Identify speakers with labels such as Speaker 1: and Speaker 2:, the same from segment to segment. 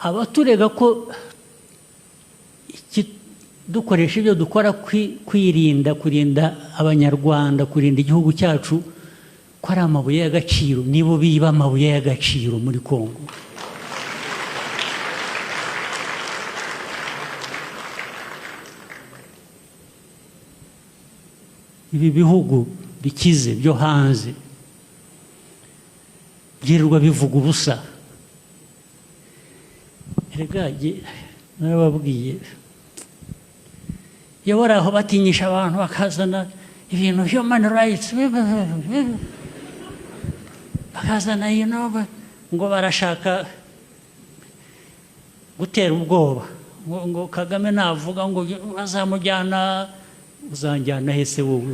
Speaker 1: Abaturega ko dukoresha ibyo dukora kwirinda, kurinda Abanyarwanda, kurinda igihugu cyacu, ko ari amabuye y'agaciro, nibo biba amabuye y'agaciro muri Kongo. Ibi bihugu bikize byo hanze byirirwa bivuga ubusa. Erega narababwiye, iyo bari aho batinyisha abantu, bakazana ibintu human rights, bakazana ngo barashaka gutera ubwoba, ngo Kagame navuga ngo bazamujyana. Uzanjyana he se wowe?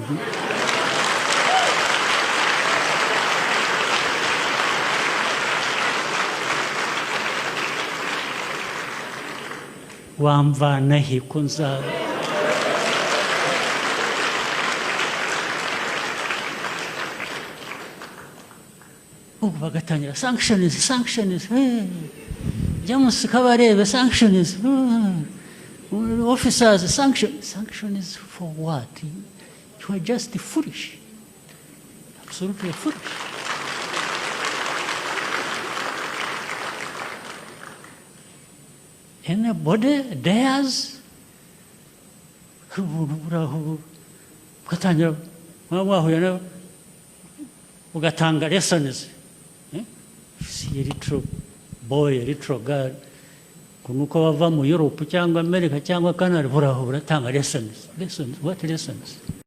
Speaker 1: Wamvana he ko nza? Ubu bagatangira sanctions, sanctions, hey. James Kabarebe sanctions, officers sanction. Sanctions for what? You are just foolish, absolutely foolish. Anybody dares, ubuntu buraho ugatangira, mwaba mwahuye nawe ugatanga lessons, eh? See a little boy, a little girl, ngo nuko bava mu Europe cyangwa America cyangwa Canada, buraho buratanga lessons. Lessons what? Lessons.